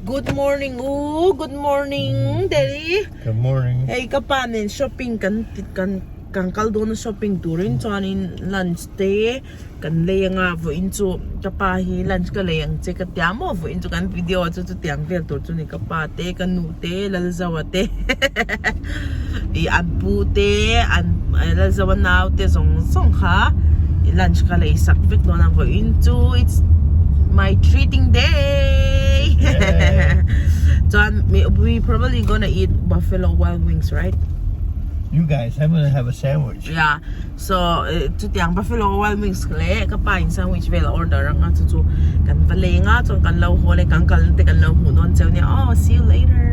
Good morning u, good morning Daddy. Good morning. Hei ka pa nen shopping kan kan kan kal dawn a shopping turin chuanin lunch te kan lei anga vawiin chu ka pa hi lunch ka lei ang che ka tia maw vawiin chu kan video chu chutiang vel tur chu ni ka pa te ka nu te Lalzoa te ih an pu te an Lalzoa nau te zawng zawng kha lunch ka lei sak vek dawn a vawiin chu it's my treating day chuan we probably gonna eat buffalo wild wings right You guys, I'm gonna have a sandwich. Yeah. So chutiang buffalo wild wings leh ka pa in sandwich vel a order anga chu chu kan va leng a chuan kan lo haw leh kan kal te kan lo hmuh dawn cheu nia aw see you later.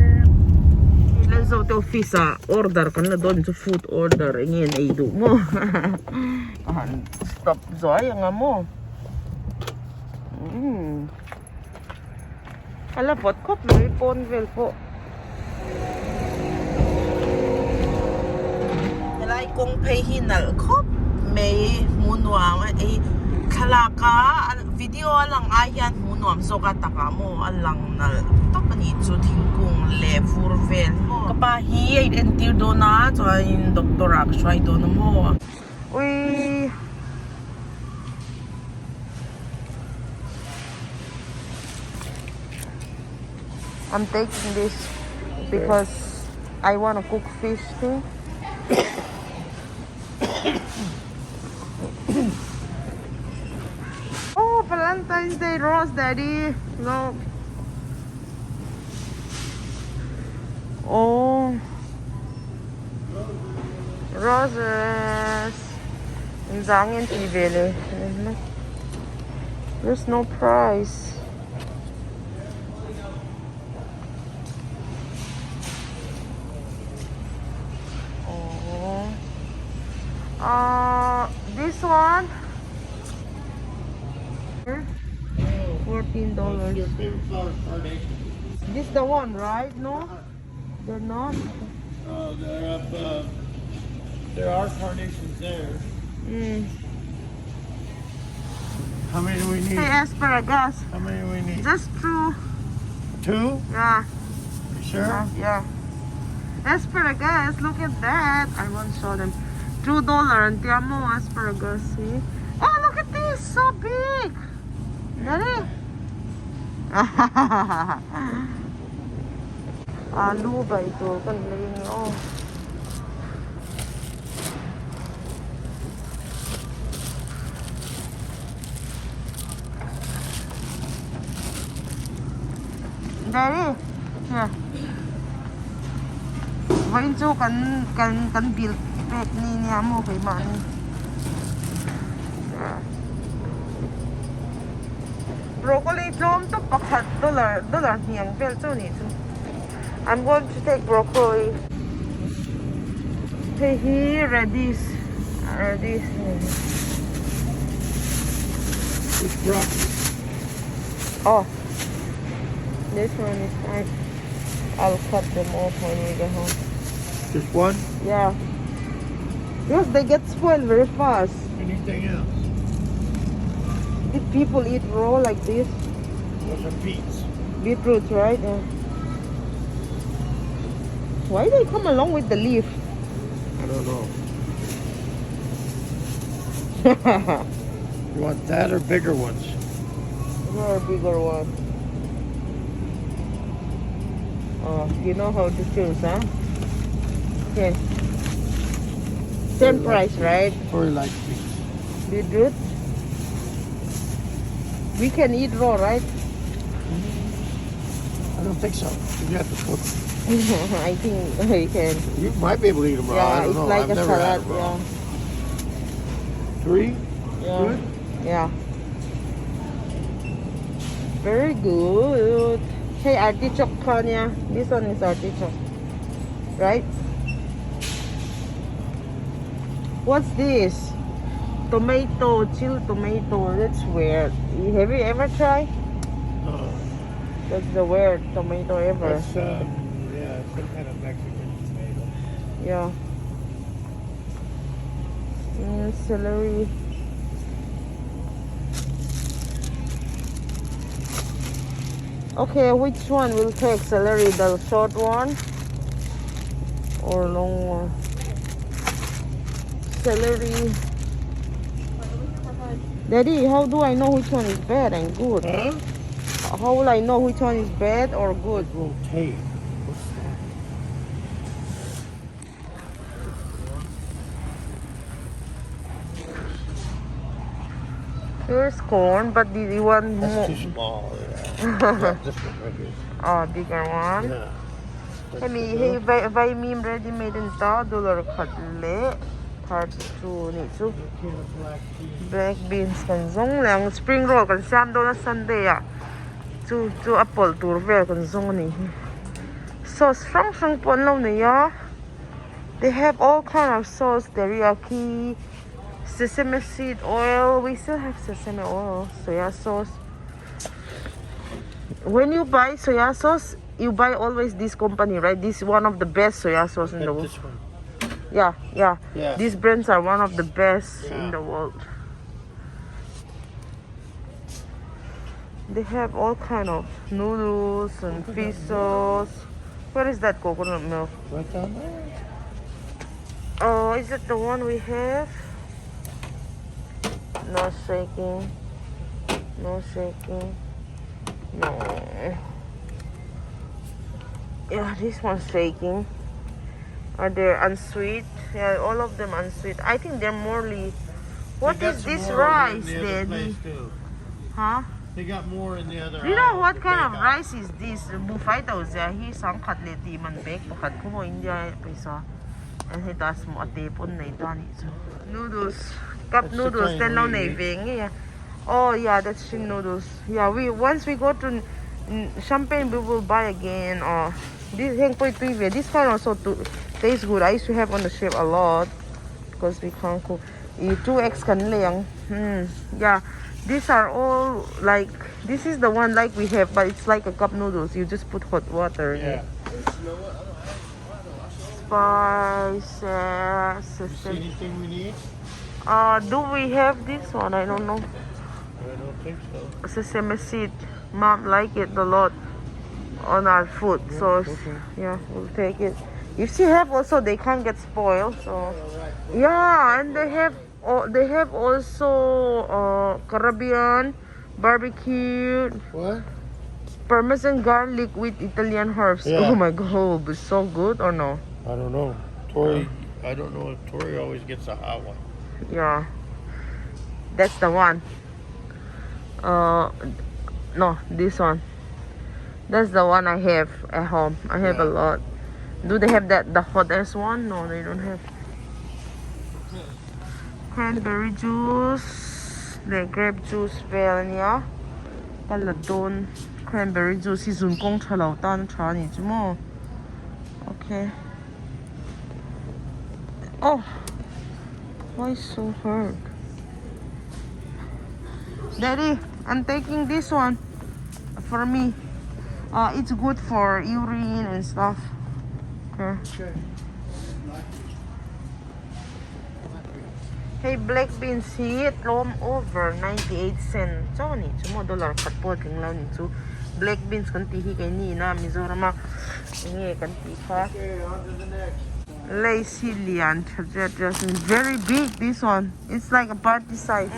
Lalzo te office ah order kan la dawn chu food order enge an ei duh maw ka han stop zuai anga maw umm a la vawt khawp mai pawn vel pawh. Helai kawng phei hi nalh khawp mai hmuh nuam a ei thlalak a video a lang ai hian hmuh nuam zawk a takah maw a lang nalh tawp a nih chu thingkung leh vur vel maw ka pa hi a in entir dawn a chuanin doctor ah ka hruai dawn a maw uii. I'm taking this because I want to cook fish too. oh, Valentine's Day rose, Daddy. Look. Oh. Roses. There's no price. Oh. Uh, this one. $14. This the one, right? No? They're not? Oh, they're up, uh, there are carnations there. Mm. How many do we need? Hey, asparagus. How many do we need? Just two. Two? Yeah. You sure? Yeah. yeah. Asparagus, look at that. I won't show them. $2 and tiamo asparagus, see? Oh, look at this, so big. Daddy. Alu bai tur kan lei nge aw. Daddy, here. Vawiin chu kan kan kan bill pek ni nia maw keimahni. Broccoli tlawm tawp pakhat dollar dollar hnih ang vel chu nih chu I'm going to take broccoli hei hi radish radish ni It's broccoli. Oh this one is fine I'll cut them off when we get home. Just one? Yeah. Because they get spoiled very fast. Anything else? Did people eat raw like this? Those are beets. Beetroots, right? Yeah. Why they come along with the leaf? I don't know. You want that or bigger ones? Or bigger one. Oh, you know how to choose, huh? Okay. Same price, right? Or like beets. Beetroot. We can eat raw, right? I don't think so. You have to cook. I think we can. You might be able to eat them raw. Yeah, I don't it's know. like I've a never had salad. them raw. Yeah. Three? Yeah. Good? Yeah. Very good. Hey, artichoke, Kanya. This one is artichoke. Right? What's this? Tomato, chilled tomato. That's weird. Have you ever tried? No. That's the weird tomato ever. That's, yeah, some kind of Mexican tomato. Yeah. Celery. Okay, which one will take celery? The short one or long one? Celery. Daddy, how do I know which one is bad and good? Huh? How will I know which one is bad or good? Rotate. What's that? Here's corn, but do you want That's more? too small. Yeah. yeah, this one right here. Oh, bigger one. Yeah. That's Hemi good hei enough. vai vaimim ready made in ta dollar khat leh 32 nih chu A can of black beans. Black beans kan zawng leh ang spring roll kan siam dawn a sunday ah chu chu a pawlh tur vel kan zawng a nih hi sauce hrang hrang pawh an lo nei a they have all kind of sauce teriyaki sesame seed oil we still have sesame oil soya sauce when you buy soya sauce you buy always this company right this one of the best soya sauce in the world This one. Yeah, yeah. Yeah. These brands are one of the best in Yeah. the world. They have all kind of noodles and fish sauce. Where is that coconut milk? Right down there. Oh, is it the one we have? No shaking. No shaking. No. Yeah, this one's shaking. Are they unsweet? Yeah, all of them unsweet. I think they're morely. What They got is some this more over in rice, the other Daddy? place, too. Huh? They got more in the other You know aisle, what the kind of big aisle. rice is this? Buffet tau zia hi sangkhat leh tih man bag pakhat khu maw India paisa an heta smu a te pawn nei ta nih chu. Noodles, cup That's the noodles kind te an lo we nei eat. ve ngei a. Oh yeah, that's shin noodles. Yeah, we once we go to Champagne we will buy again or this heng pawh hi tui ve. This kind also to taste good. I used to have on the ship a lot because we can't cook. I 2x kan lei ang. Hmm. Yeah. These are all like this is the one like we have but it's like a cup noodles. You just put hot water in it. Yeah. Spice You see system. anything we need? Do we have this one? I don't know. I don't think so. Sesame seed. Mom like it a lot on our food. Yeah, So okay. yeah, we'll take it. If she have also, they can't get spoiled. So yeah, and they have oh, they have also Caribbean barbecue What? parmesan garlic with Italian herbs. Yeah. Oh my god, it's so good or no? I don't know. Tori, I don't know if Tori always gets a hot one. Yeah, that's the one. No, this one. That's the one I have at home. I have a Yeah. lot. Do they have that the hottest one? No, they don't have. Cranberry juice, the grape juice vel ania. Ka la dawn cranberry juice hi zun kawng tha lo tan a tha a ni chu maw. Okay. Oh, why so hard? Daddy, I'm taking this one for me. It's good for urine and stuff. Okay. Okay. Hei black beans hi tlawm over 98 cent chauh a nih chu maw dollar khat pawh a tling lo a nih chu black beans kan tih hi keini ina Mizoram a enge kan tih kha Okay, on to the next. Lace hi lian tha zet zet a ni very big this one it's like a party size.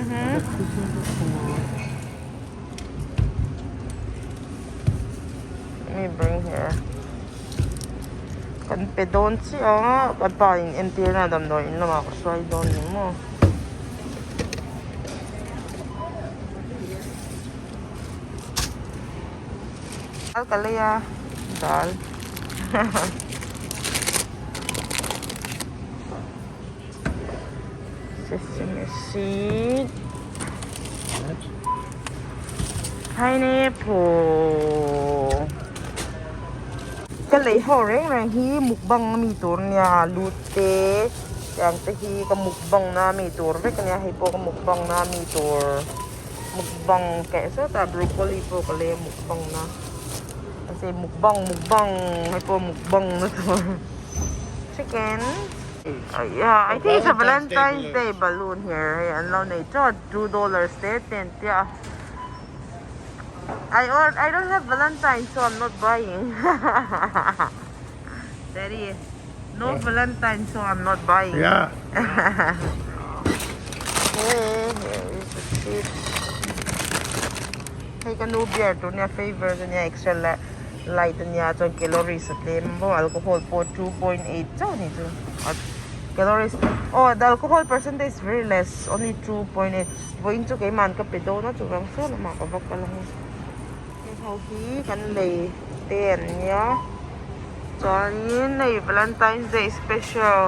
Let me bring here. Kan pe dawn chiah a, ka pa in entir na damdawi in lamah ka hruai dawn ni maw. Dal ka lei a, dal. Sesame seed. Pineapple. Ka lei ho reng reng hi mukbang a mi tur nia lu te tiang te hi ka mukbang na mi tur vek ania hei pawh ka mukbang na mi tur mukbang keh sawtah broccoli pawh ka lei a mukbang na mahse mukbang mukbang hei pawh mukbang na tur chicken yeah I think it's a Valentine's Day balloon here hei an lo nei tawt $2 te te an tia a. I or I don't have Valentine so I'm not buying Daddy no Valentine so I'm not buying Yeah. Hey here is the chips Hei ka nu beer tur nia favour chu nia extra light ania chuan calories a tlem maw alcohol pawh 2.8 chauh a nih chu calories oh the alcohol percentage is very less only 2.8 vawiin chu keimahn ka pe dawn a chuvang saw lamah ka va kal ang a heng ho hi kan lei te an nia chuanin hei valentine's day special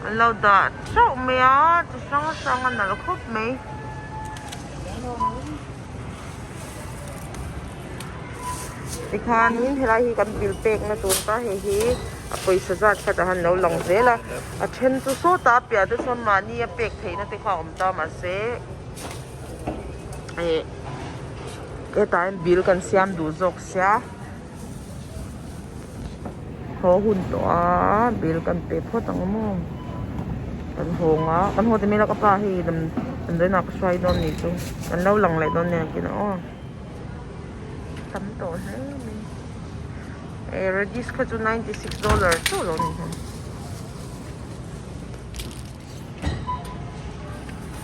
an lo dah theuh mai a chi hrang hrang a nalh khawp mai. Tikhanin helai hi kan bill pek na tur ta hei hi a pawisa zat kha tah hian lo lang zel a a then chu sawtah a piah te chuan mahni a pek theih na te kha a awm ta mahse ih hetah hian bill kan siam duh zawk sia haw hun tawh a bill kan pe phawt ang maw kan haw ang a kan haw ti mai la ka pa hei damdawiin ah ka hruai dawn nih chu kan lo lang leh dawn nia engtin aw. Tam tawh hle mai eh radish kha chu $96 chauh lo ni hlawm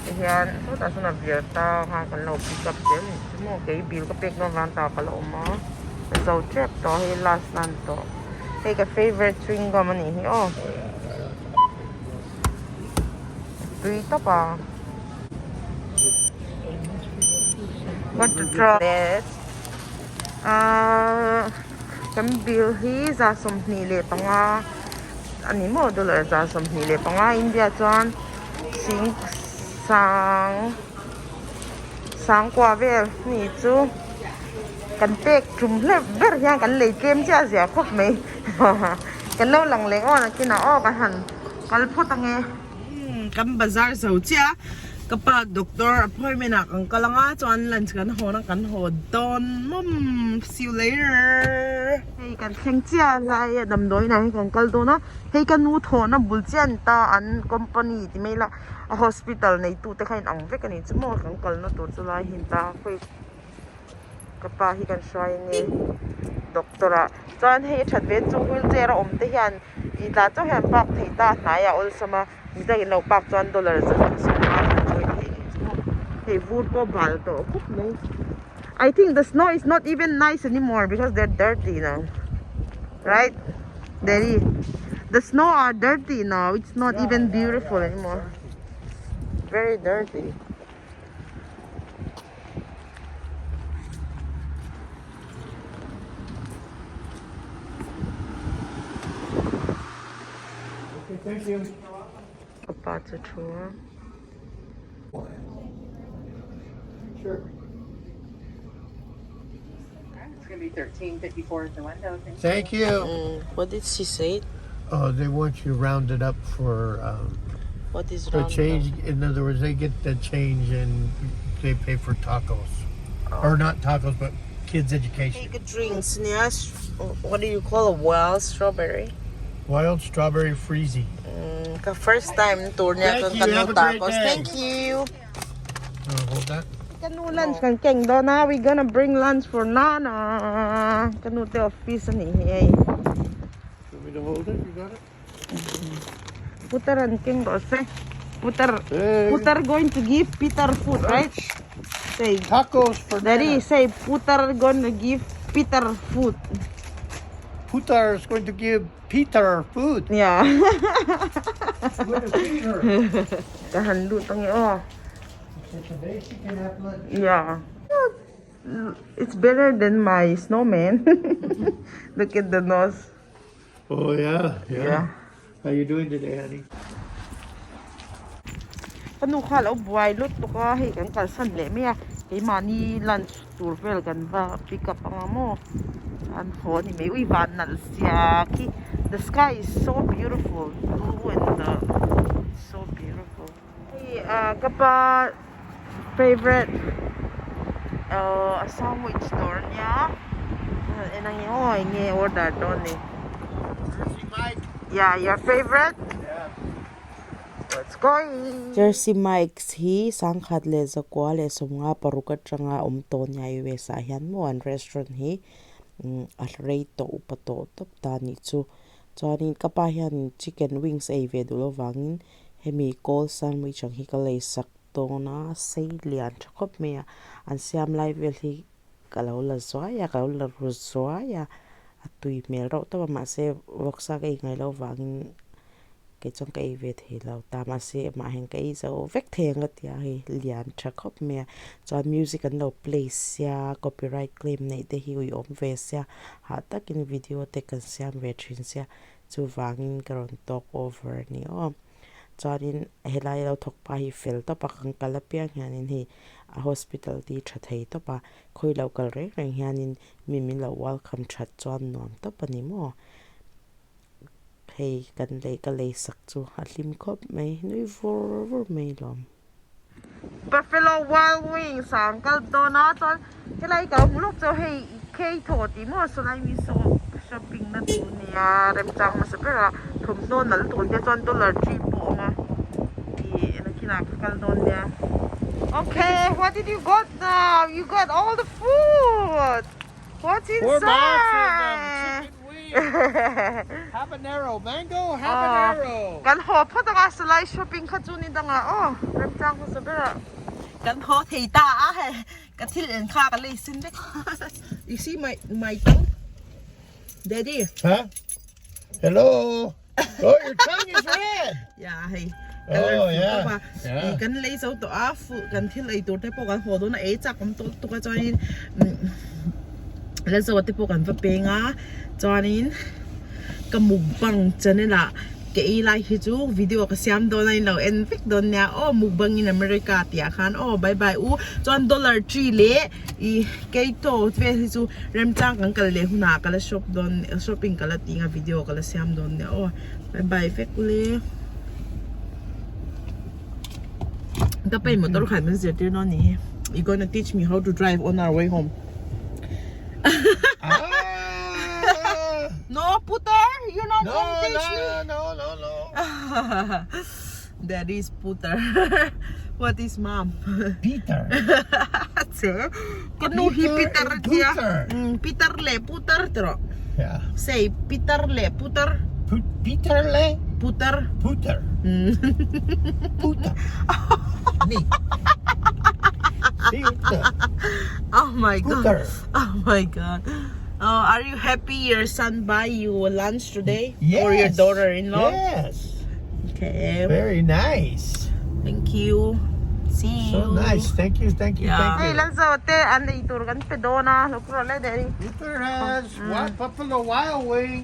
tihian sawtah sawn a vir ta kha kan lo pick up zel ang chu maw kei bill ka pek dawn vang tah ka la awm a ka zo tep tawh hei last nan tawh hei ka favourite chewing gum a nih hi aw tui tawp a. What to draw this? Uh, kan bill hi za 25 ani maw dollar za 25 India chuan sing sang sangkua vel ni chu kan pek tum hlep ber hian kan lei tlem chiah zia khawp mai kan lo lang leh aw nakinah aw ka han kal phawt ange. Kan bazar zo chiah a, ka pa doctor appointment ah kan kal anga chuan lunch kan hawn a kan haw dawn mawm see you later. Hei kan thleng chiah a hlai a damdawiin ah hian kan kal dawn a hei ka nu thawhna bul chiah an ta an company ti mai ila a hospital neitu te kha in ang vek a ni chu maw kan kalna tur chu lai hi an ta a ka pa hi kan hruai ange doctor ah chuan hei a that ve chu wheelchair a awm te hian Tih tah chauh hian park theih ta hnaiah awlsam a midang in lo park chuan dollar zet a sawm a an chawi thei nih chu maw hei vur pawh bal tawh khawp mai I think the snow is not even nice anymore because they're dirty now right daddy the snow are dirty now it's not even beautiful anymore very dirty. Ka pa chu thu a. Thank you. What did she say? Oh, they want you rounded up for um, What is the rounded up? change. In other words, they get the change and they pay for tacos. Or not tacos, but kids' education. Take a drinks nia what do you call a wild strawberry? Wild strawberry freezy. Ka first time tur nia Thank chuan you. ka nu Have a great tacos. day. Thank you. Uh, hold that. Ka nu lunch kan keng dawn a we gonna bring lunch for Nana. Ka nu te office a nih hi hei. You want me to hold it? You got it? Putar an keng rawh se. Putar Hey. Putar going to give Peter food right? Say Tacos for Daddy Nana. say Putar gonna give Peter food. Putar is going to give Peter food. Yeah. What is Peter? Ka han lut ange aw. So today she can have lunch. Yeah. It's better than my snowman. Look at the nose. Oh yeah, yeah. Yeah. How you doing today, honey? Ka nu kha lo buai lut tuk a hei kan kalsan leh mai a keimahni lunch tur vel kan va pick up anga maw an haw a ni mai ui van nalh zia khi the sky is so beautiful blue and the so beautiful hei ah ka pa favourite ah sandwich dawr ania en ang i aw eng nge order dawn ni Jersey Mike. yeah your favourite Yeah. Let's going. Jersey Mike's hi 1966 atanga awm tawh nia US ah hian maw an restaurant hi a rei tawh upa tawh tawp ta anih chu chuanin ka pa hianin chicken wings a ei ve duh lovangin hemi cold sandwich ang hi ka lei sak dawn a sei lian tha khawp mai a an siam lai vel hi ka lo la zuai a ka lo la ru zuai a a tui hmel reuh tawp a mahse vawksa ka ei ngaih loh vangin kei chuan ka ei ve thei lo ta mahse amah hian ka ei zo vek thei ang ka ti a hei lian tha khawp mai a chuan music an lo play sia copyright claim neih te hi uiawm ve sia hah takin video te kan siam ve thin sia chuvangin ka rawn talk over a ni aw chuanin helai lo thawk pa hi fel tawp a kan kal apiang hianin hei a hospital te hi tha thei tawp a khawi lo kal reng reng hianin mi min lo welcome that chuan nuam tawp a ni maw. Hei kan lei ka lei sak chu a hlim khawp mai nui vur vur mai lawm. Buffalo Wild Wings ah an kal dawn a chuan helai ka hmu lawk chu hei Keithaw tih maw sawlai mi saw shopping na tur nia remchang hmasa ber a thawmhnaw nalh tur te chuan dollar tree pawh a awm a ih nakinah ka kal dawn nia. Okay what did you got now you got all the food. What's Four boxes of inside? chicken wings. Habanero, mango habanero. Kan haw phawt anga salai shopping kha chu ni dangah aw remchang hmasa berah kan haw thei ta a hei ka thil en kha ka lei sin vek you see my my tongue daddy Huh? Hello. Oh, your tongue is red. Yeah hei Oh yeah. Yeah. Kan lei zo tawh a fu kan thil ei tur te pawh kan haw dawn a ei chak awm tawh lutuk a chuanin la zo te pawh kan va peng a chuanin ka mukbang channel ah ka ei lai hi chu video ka siam dawn a in lo en vek dawn nia aw mukbang in America tih ah khan aw bye bye u chuan dollar tree leh ih keto vel hi chu remchang kan kal leh hunah ka la shop dawn shopping ka la tih ang a video ka la siam dawn nia aw bye bye vek ule ka pa in motor khan min zirtir dawn ni hi you gonna teach me how to drive on our way home no putar you not gonna teach me No no no no Daddy is putar what is mom Peter che ka nu hi Peter a tia Peter leh putar ti rawh Yeah say Peter leh putar Peter leh putar Putar Putar Me Peter Oh my god Putar Oh my god Oh are you happy your son buy you lunch today Yes or your daughter in law Yes Okay Very nice Thank you See you So nice Thank you thank you thank you Hei Lalzo te an ei tur kan pe dawn a lo kura le daddy Peter has Buffalo Wild Wings.